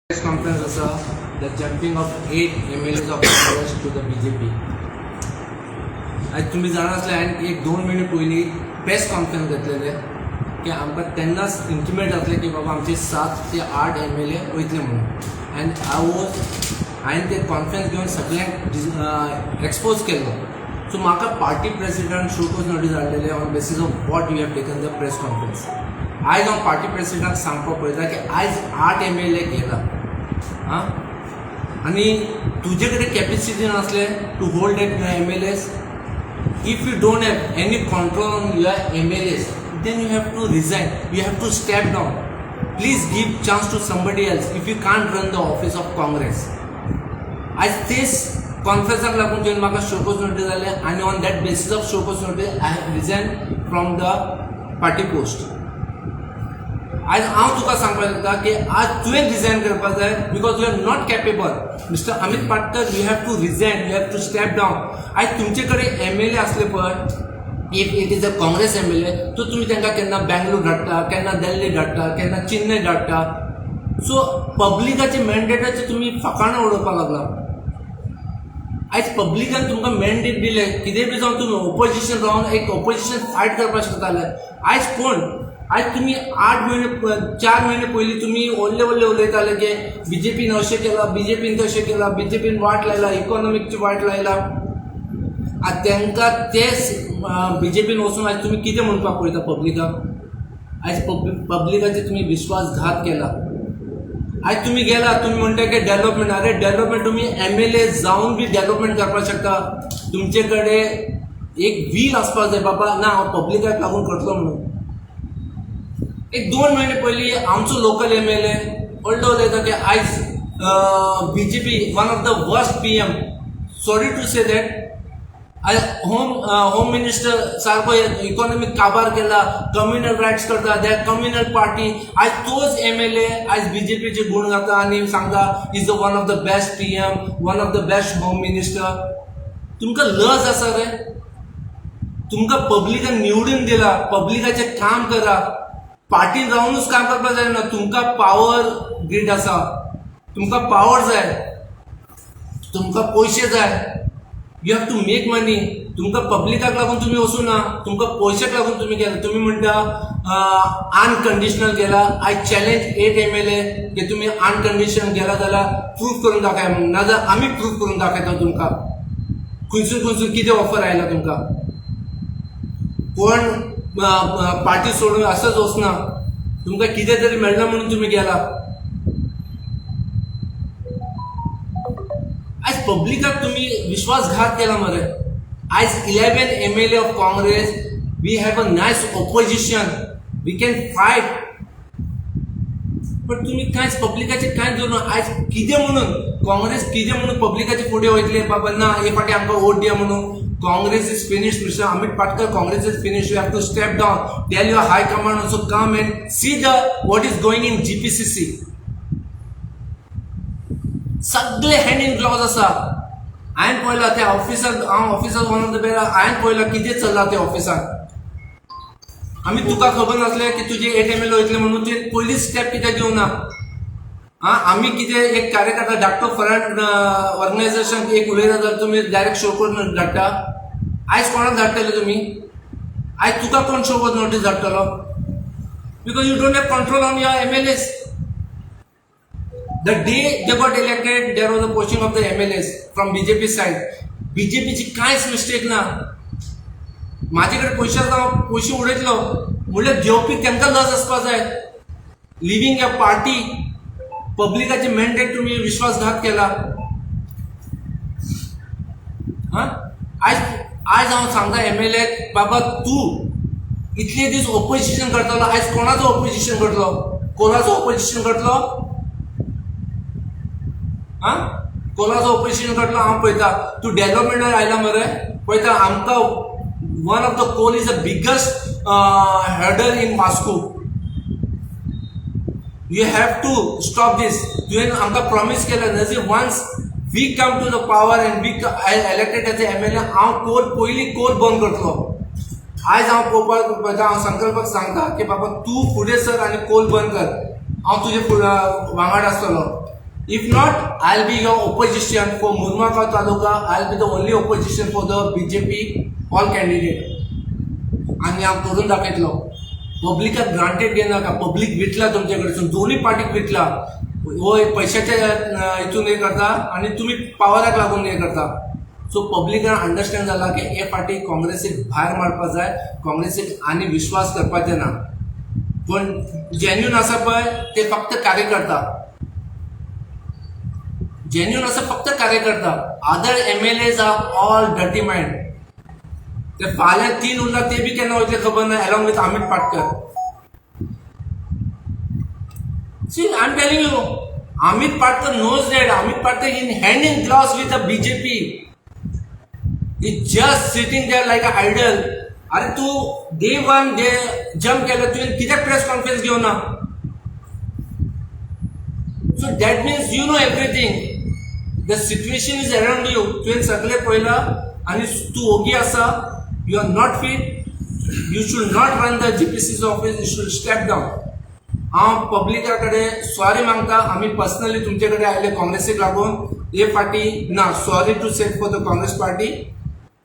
Press conference आसा, the jumping of 8 MLAs of Congress to the BJP. आयज तुमी जाणा आसले, हांवें एक 2 म्हयने पयलीं प्रेस कॉन्फरन्स घेतलेले की आमकां तेन्नाच इंटिमेट जातलें की बाबा आमचे 7 ते 8 MLA वयतले म्हणून. आनी I was हांवें ते कॉन्फरन्स घेवन सगळ्यांक एक्सपोज केल्लो. सो म्हाका party president show cause notice हाडलेले on basis of what you have taken the press conference. आयज हांव पार्टी प्रेसिडेंटाक सांगपाक पळयता की आयज 8 MLA गेला आं, आनी तुजे कडेन कॅपेसिटी नासले to hold that MLAs. If you don't have any control on your MLAs, then you have to resign, you have to step down. Please give chance to somebody else if you can't run the office of Congress. आयज तेच कॉन्फरन्साक लागून तुवें म्हाका show cause notice जालें आनी on that basis of show cause notice I have resign from the party post. आयज हांव तुका सांगपाक सोदता की आज तुवें रिजायन करपाक जाय because you are not capable. Mister Amit Patkar, you have to resign, you have to step down. आयज तुमचे कडेन MLA आसले पळय, if it is a Congress MLA, तो तुमी तांकां केन्ना बेंगलोर धाडटा, केन्ना दिल्ली धाडटा, केन्ना चेन्नय धाडटा. सो पब्लिकाचे मॅन्डेटाचे तुमी फकाणां उडोवपाक लागला. आयज पब्लिकान तुमकां मॅन्डेट दिलें, कितें बी जावन तुमी ओपोजिशन रावन एक ओपोजिशन फायट करपाक शकताले. आयज कोण, आयज तुमी 8 म्हयने 4 म्हयने पयलीं तुमी व्हडले व्हडले उलयताले की बीजेपीन अशें केलां, बीजेपीन तशें केलां, बीजेपीन वाट लायला, इकॉनॉमिकची वाट लायला. आतां तांकां तेच बीजेपीन वचून आयज तुमी कितें म्हणपाक पळयता पब्लिकाक? आयज पब्लिकाचेर तुमी विश्वासघात केला. आयज तुमी गेला, तुमी म्हणटा की डेव्हलपमेंट. अरे डेव्हलपमेंट तुमी MLA जावन बी डेव्हलपमेंट करपाक शकता. तुमचे कडेन एक वील आसपाक जाय, बाबा ना हांव पब्लिकाक लागून करतलो म्हणून. एक 2 म्हयने पयलीं आमचो लोकल MLA व्हडलो उलयता की आयज BJP one of the worst PM. Sorry to say that. आयज होम मिनिस्टर सारको इकॉनॉमीक काबार केला, कम्युनल रायट्स करता, that communal party. आयज तोच MLA आयज बीजेपीचे गुण गाता आनी सांगता is the one of the best PM, one of the best home minister. तुमकां लज आसा रे? तुमकां पब्लिकान निवडून दिला, पब्लिकाचें काम करा. पार्टीन रावनूच काम करपाक जायना. तुमकां पावर ग्रीड आसा, तुमकां पावर जाय, तुमकां पयशे जाय. You have to make money. तुमकां पब्लिकाक लागून तुमी वचूं ना, तुमकां पयशाक लागून तुमी गेला. तुमी म्हणटा अनकंडिशनल गेला. I challenge 8 MLA की तुमी अनकंडिशनल गेला जाल्यार प्रूफ करून दाखय म्हणून, नाजाल्यार आमी प्रूफ करून दाखयता तुमकां खंयसून खंयसून कितें ऑफर आयला तुमकां. कोण पार्टी सोडून असोच वचना, तुमकां कितें तरी मेळना म्हणून तुमी गेला. आयज पब्लिकाक तुमी विश्वासघात केला मरे. आयज 11 MLA of Congress, we have a nice opposition, we can fight. But तुमी कांयच पब्लिकाचें कांयच दवरना. आयज कितें म्हणून काँग्रेस कितें म्हणून पब्लिकाचे फुडें वयतले, बाबा ना हे फाटी आमकां वोट दिया म्हणून? Congress is finished, Mister Amit Patkar. Congress is finished. You have to step down. Tell your high command also come and see the what is going in GPCC. सगळे हँड इन ग्लॉज आसा. हांवें पळयलां त्या ऑफिसाक, हांव ऑफिसाक one of the बेरा, हांवें पळयलां कितें चल्लां त्या ऑफिसाक. आमी तुका खबर नासलें की तुजे 8 MLA वयतले म्हणून तुवें पयलीच स्टेप कित्याक घेवना? आं, आमी कितें एक कार्यकर्ता धाकटो फ्रंट ऑर्गनायझेशन एक उलयता जाल्यार तुमी डायरेक्ट शो करून धाडटा. आयज कोणाक धाडटले तुमी? आयज तुका कोण शो कॉज नोटीस धाडटलो? Because you don't have control on your MLAs. The day they got elected, there was a posting of the MLAs from BJP side. बीजेपीची कांयच मिस्टेक ना. म्हाजे कडेन पयशे आसा, हांव पयशे उडयतलो म्हणल्यार घेवपी तांकां लज आसपा जाय. लिव्हिंग अ पार्टी, पब्लिकाचे मॅन्डेट तुमी विश्वासघात केला. हां, आयज आयज हांव सांगता MLA, बाबा तूं इतले दीस ओपोजिशन करतलो, आयज कोणाचो ओपोजिशन करतलो? कोणाचो ओपोजिशन करतलो? आं, कोणाचो ओपोजिशन करतलो? हांव पळयता. तूं डेव्हलपमेंटार आयला मरे, पळयता आमकां one of the coal is the biggest hurdle in Vasco. You have to stop this. तुवें आमकां प्रॉमीस केलें नजी once we come to the power and we elected as MLA, हांव कोल पयलीं कोल बंद करतलो. आयज हांव पळोवपाक पळयता, हांव संकल्पाक सांगता की बाबा तूं फुडें सर आनी कोल बंद कर, हांव तुजे फुडें वांगडा आसतलो. If not, I will be your opposition for Mormugao taluka. I will be the only opposition for the BJP all candidate. आनी हांव करून दाखयतलो. पब्लिकाक ग्रांटेड घेनाका. पब्लीक विटला तुमचे कडसून, दोनूय पार्टीक विटला. हो एक पयशाच्या हितून हे करता आनी तुमी पावराक लागून हे करता. सो पब्लिकान अंडरस्टँड जाला की हे फाटी काँग्रेसीक भायर मारपा जाय, काँग्रेसीक आनी विश्वास करपाचे ना. पूण जेन्युन आसा पळय ते फक्त कार्यकर्ता, जेन्युन आसा फक्त कार्यकर्ता. Other MLAs are all dirty mind. ते फाल्यां तीन उरला, ते बी केन्ना वयतले खबर ना, along with Amit Patkar. See, I am telling you, Amit Patkar knows that. Amit Patkar in hand in gloves with the BJP. Is just sitting there like a idol. अरे तू डे वन डे जम्प केलं, तुवें कित्याक press conference घेवना? So that means you know everything. The situation is around you. तुवें सगळें पळयलां आनी तूं ओगी आसा. You are not fit. You should not run the GPCC office. You should step down. हांव पब्लिका कडेन सॉरी मागता. आमी पर्सनली तुमचे कडेन आयले काँग्रेसीक लागून. हे फाटी ना, sorry to say for the Congress party,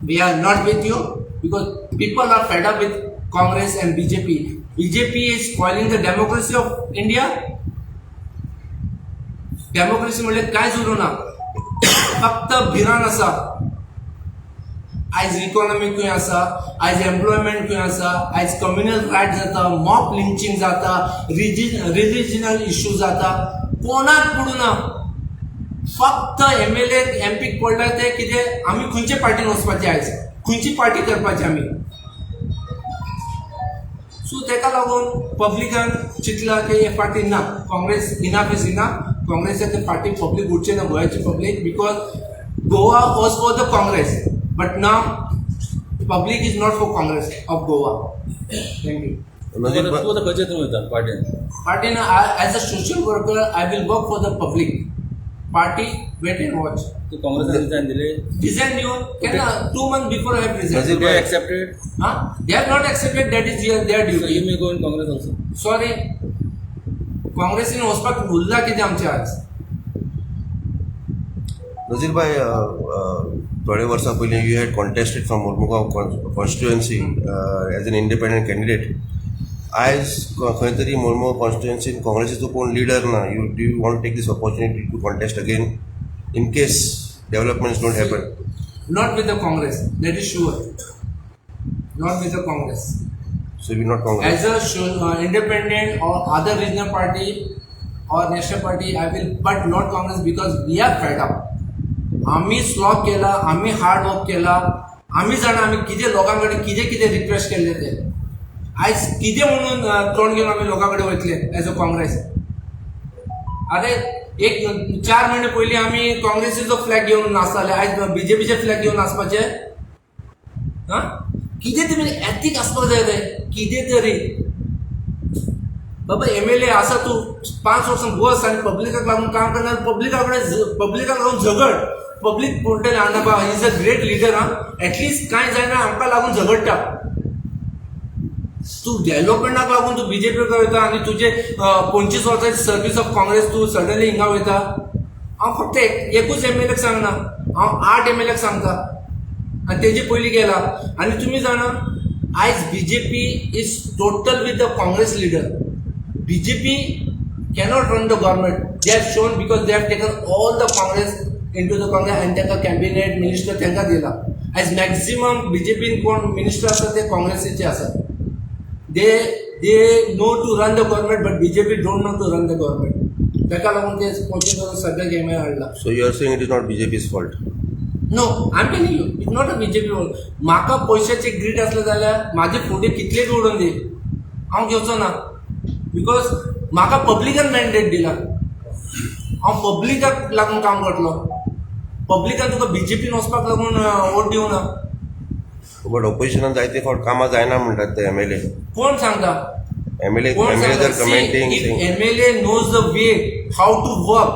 we are not with you because people are fed up with Congress and BJP. BJP is spoiling the democracy of India. Democracy म्हणल्यार कांयच उरूं ना, फक्त भिरांत आसा. आयज इकॉनॉमी खंय आसा, आयज एम्प्लॉयमेंट खंय आसा, आयज कम्युनल रायट जाता, मॉब लिंचिंग जाता, रिलिजनल इश्यू जाता, कोणाक पडूं ना. फक्त एमएलए एमपीक पडला ते कितें, आमी खंयचे पार्टीन वचपाचें, आयज खंयची पार्टी करपाची आमी. सो तेका लागून पब्लिकान चिंतलां की हे फाटी ना काँग्रेस, enough is enough. काँग्रेसाच्या फाटी पब्लीक उरचें ना, गोंयाची public, because Goa was for the Congress, but now public is not for Congress of Goa. Thank you. Nazir, तूं आतां खंयचे हितून वयता पार्टीन? पार्टीन, as a social worker I will work for the public. Party, wait and watch. तूं काँग्रेसान resign दिले? रिझायन दिवन केन्ना, 2 month before I have resign. Nazir They bhai. Accepted? Huh? They have not accepted. That is their So duty. You may go in Congress also. Sorry, काँग्रेसीन वचपाक उरला कितें आमचे आज? नजीर भाई, थोडे वर्सां पयलीं you had contested from Mormugao constituency as an independent candidate. आयज खंय तरी मुरमुगांव कॉन्स्टिट्युएन्सीन काँग्रेसीचो कोण लिडर ना. You do you want take this opportunity to contest again in case developments don't happen? Not with the Congress, that is sure. Not with the Congress. So you not Congress? As a independent or other regional party or national party, I will, but not Congress, because we are fed up. आम्ही slog केला, आम्ही hard work केला, आम्ही जाणा आमी कितें लोकां कडेन कितें कितें रिक्वेस्ट केल्ले ते. आयज कितें म्हणून तोंड घेवन आमी लोकां कडेन वयतले एज अ काँग्रेस? अरे, एक 4 म्हयने पयलीं आमी काँग्रेसीचो फ्लॅग घेवन नाचताले, आयज बीजेपीचे फ्लॅग घेवन नाचपाचे? हा, कितें तरी एथीक आसपाक जाय रे कितें तरी. बाबा, एमएलए आसा तूं, 5 वर्सां बस आनी पब्लिकाक लागून काम करना. पब्लिका कडेन, पब्लिकाक लागून झगड. पब्लीक म्हणटलें, "आं बाबा, is a great leader." हा, एटलिस्ट कांय जायना, आमकां लागून झगडटा. तूं डेव्हलपमेंटाक लागून तूं बीजेपी वयता आनी तुजे 25 वर्सांची सर्वीस ऑफ काँग्रेस, तूं सडनली हिंगा वयता. हांव फक्त एकूच एमएलएक सांगना, हांव आठ एमएलएक सांगता आनी तेजे पयलीं गेला. आनी तुमी जाणा, आयज BJP is total with the Congress leader. BJP cannot run the government. They have shown because they have taken all the Congress into the Congress आनी तांकां कॅबिनेट मिनिस्टर तांकां दिला. आयज मॅक्झिमम बीजेपीन कोण मिनिस्टर आसा ते काँग्रेसीचे आसात. They know to run the government, but BJP don't know to run the government. ताका लागून ते कोचिंग करून सगळे गेमी हाडला. So you are saying it is not BJP's fault? No, I am telling you, it's not a BJP. म्हाका पयशाचे grid आसले जाल्यार म्हाजे फुडें कितले बी उडोवन दी, हांव घेवचो ना, because म्हाका पब्लिकान मॅन्डेट दिला. हांव पब्लिकाक लागून काम करतलो. पब्लिकान तुका बीजेपीन वचपाक लागून वोट दिवना. बट ऑपोजिशनान जायते फावट कामां जायना म्हणटात ते एमएलए. कोण सांगता? एमएलए. कोण? MLA are commenting. MLA knows the way how to work,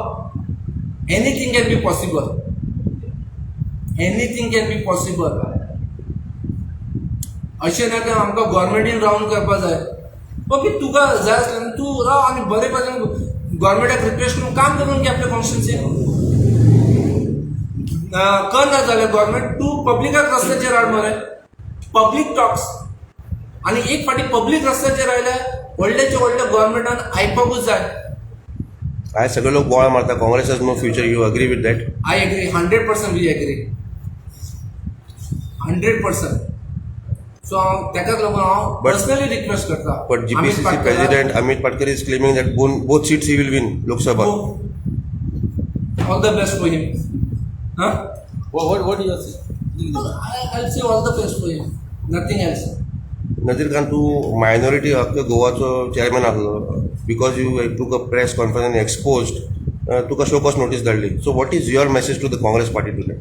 anything can be possible. Anything can be possible. अशें ना की आमकां गव्हर्मेंटीन रावन करपा जाय. ओके, तुका जाय आसलें तूं राव आनी बरे भाशेन गव्हर्मेंटाक रिक्वेस्ट करून काम करून घे आपल्या कॉन्स्टिट्युन्सी. करना जाल्यार गव्हर्मेंट तूं पब्लिकाक रस्त्याचेर हाड मरे. Public tox. आनी एक फावटी पब्लीक रस्त्याचेर आयले, व्हडल्याचे व्हडले गव्हर्मेंटान आयकपाकूच जाय. आयज सगळे लोक बोवाळ मारता, Congress has no future. You agree with that? I agree, 100% we agree, 100%. So हांव तेकाच लागून हांव पर्सनली रिक्वेस्ट करता. But GPCC president Amit Patkar is claiming that both seats he will win Lok Sabha. All the best for him. Huh? What you? I'll say all the best for him. Nothing else. Nazir Khan, तूं minority हक्क गोवाचो chairman आसलो. Because you took a press conference and exposed, तुका show cause notice धाडली. So what is your message to the Congress party today?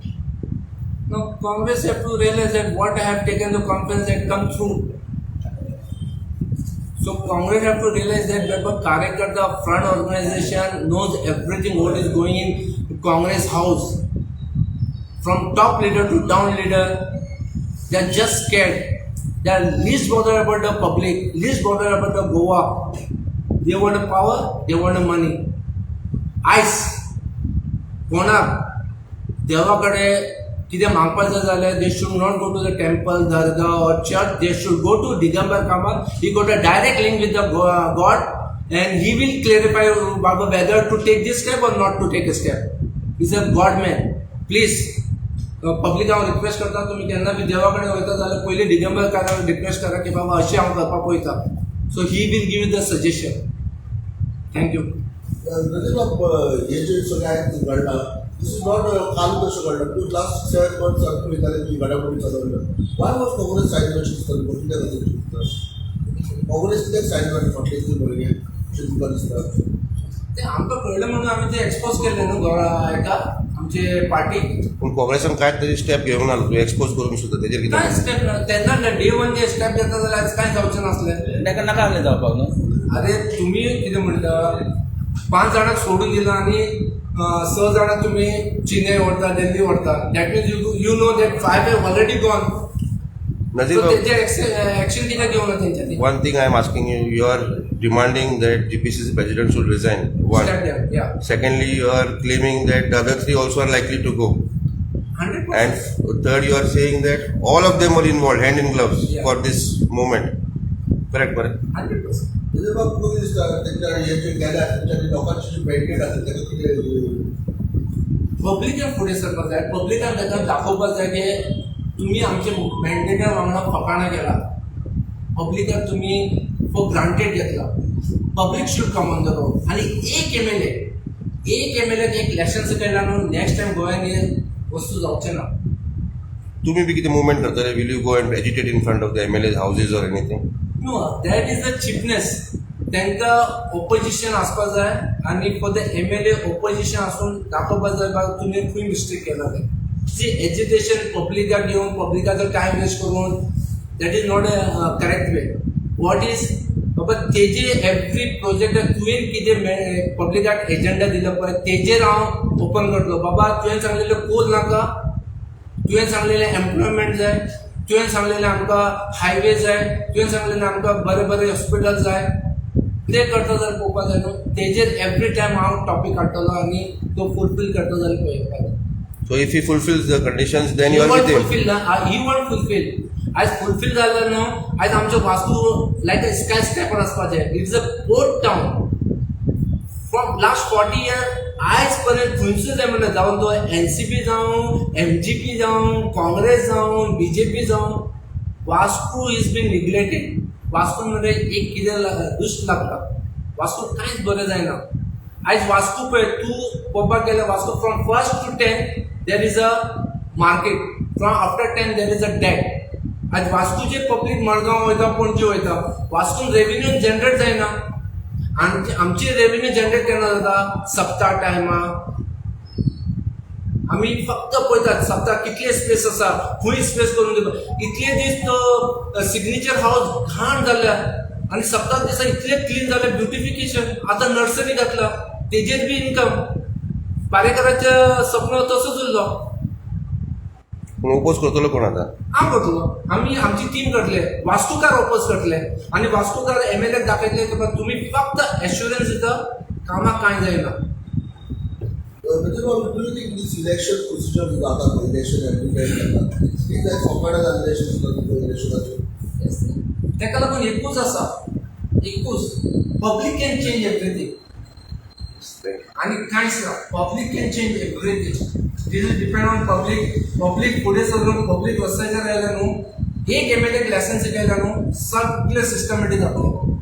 Now, Congress have to realize that what I have taken the conference that come through. So Congress have to realize that Baba Karyakarta front organization knows everything what is going in Congress house. From top leader to down leader, they are just scared. They are least bothered about the public, least bothered about the Goa. They want the power, they want the money. आयज कोणाक देवा कडेन कितें मागपाचें जाल्यार they should not go to the temple, dargah or church. They should go to Digambar Kamat. He got a direct link with the God and he will clarify Baba whether to take this step or not to take a step. Is a God man. Please public, हांव request करता, तुमी केन्ना बी देवा कडेन वयता जाल्यार पयलीं Digambar कामताक request करा की बाबा अशें हांव करपाक पळयता. So he will give you the suggestion. Thank you. रजनीबाब, हे जे सगळें आयज घडलां, this is not काल कशें घडलां. तूं लास्ट 7 मंथ्स पळयताले, तुजी घडामोडी चलवल्यो. Why was Congress silent अशें दिसता तुका? कित्याक खातीर दिसता काँग्रेस कित्याक सायलंट फाटले इतले म्हयने अशें तुमकां दिसता? ते आमकां कळ्ळें म्हणून आमी ते एक्सपोज केल्ले न्हू हेका आमचे पार्टी. पूण काँग्रेसान कांय तरी स्टेप घेवंक ना तूं एक्सपोज करून सुद्दां. तेजेर कितें? कांय स्टेप ना. तेन्ना डे वन जे स्टेप घेता जाल्यार आयज कांय जावचें नासलें. ताका नाका आसलें जावपाक न्हू. अरे, तुमी कितें म्हणटा, पांच जाणांक सोडून दिला आनी स जाणांक तुमी चेन्नय व्हरता, दिल्ली व्हरता. That means you know that five have already gone. Nazir बाब, तेजेर एक्शन कित्याक घेवना तेंच्यांनी? One thing I am asking you, you are demanding that GPCC president should resign. One. Step down, yeah. Secondly, you are claiming that the other three also are likely to go. Hundred. And third, you are saying that all of them were involved, hand in gloves, for this movement. Correct, correct. 100%. रजनीबाब, तुका कितें दिसता, तेंच्या हे जे गेल्या तेंच्या लोकांची जी mandate आसा तेका कितें? पब्लिकान फुडें सरपाक जाय. पब्लिकान ताका दाखोवपाक जाय की तुमी आमचे मॅन्डेटा वांगडा फकाणां केला, पब्लिकाक तुमी फॉर ग्रांटेड घेतला. Public should come on the road. आनी एक एमएलए, एक एमएलए एक लेसन शिकयला न्हू, नेक्स्ट टायम गोंयान हे वस्तू जावचें ना. तुम्ही बी कितें मुवमेंट करतले? Will you go and agitate in front of the MLA houses or anything? No, that is the cheapness. तांकां ओपोजिशन आसपाक जाय आनी for the MLA opposition आसून दाखोवपाक जाय, बाबा तुमी खंय मिस्टेक केला तें. सी, एजिटेशन पब्लिकाक घेवन, पब्लिकाचो टायम वेस्ट करून, that is not a correct way. What is बाबा तेजे एवरी प्रोजेक्ट तुवें कितें पब्लिकाक एजेंडा दिलो पळय, तेजेर हांव ओपन करतलो. बाबा, तुवें सांगलेलें कोल नाका, तुवें सांगलेलें एम्प्लॉयमेंट जाय, तुवें सांगलेलें आमकां हायवे जाय, तुवें सांगलेलें आमकां बरे बरे हॉस्पिटल जाय. ते करता जाल्यार पळोवपाक जाय न्हू. तेजेर एवरी टायम हांव टॉपीक काडटलो आनी तो फुलफील करता जाल्यार पळोवपाक जाय. So if he fulfils the conditions, then you he are won't with him. Fulfil ना, he won't fulfil. आयज फुलफील जालें न्हू, आयज आमचो Vasco like a sky scraper आसपाचें. It's a port town from last 40 year. आयज पर्यंत खंयचोच एमएलए, जावं तो एनसीपी जावं, एमजीपी जावं, काँग्रेस जावं, बीजेपी जावं, Vasco is been neglected. Vasco म्हणजे एक कितें दुश्ट लागता. वास्को कांयच बरें जायना. आयज वास्को पळय तूं, पळोवपाक गेल्यार Vasco from first to 10 there is a market, from after 10 there is a dead. आयज वास्कोचे पब्लीक मडगांव वयता, पणजे वयता. वास्कोन रेवेन्यू जनरेट जायना. आमची रेवेन्यू जनरेट केन्ना जाता? सप्ता टायमा. आमी फक्त पळयतात सप्ता कितले स्पेस आसा, खंय स्पेस करून दिवपा. इतले दीस तो सिग्नेचर हाऊस घाण जाल्ल्या आनी सप्ता दिसा इतले क्लीन जालें, ब्युटिफिकेशन. आतां नर्सरी घातला, तेजेर बी इनकम. पारेकराचें सपन तसोच उरलो. पूण ओपोज करतलो कोण आतां? हांव करतलो, आमी आमची टीम करतले. वास्कोकार ओपोज करतले आनी वास्कोकार एम एल एक दाखयतले की तुमी फक्त एश्युरन्स दिता. कामाक कांय जायना. Do you think this election procedure जाता पळय, इलेक्शन एवरी टायम जाता, ती काय सोंपें जाल्लें अशें दिसता तुमकां इलेक्शनाचेर? ताका लागून एकूच आसा, एकूच, public can change everything. आनी कांयच ना. Public can change everything. This is depend on public. Public फुडें सरून पब्लीक रस्त्याचेर आयलें न्हू, एक एमएलएक लेसन शिकयलें न्हू, सगळें सिस्टमॅटीक जातलें.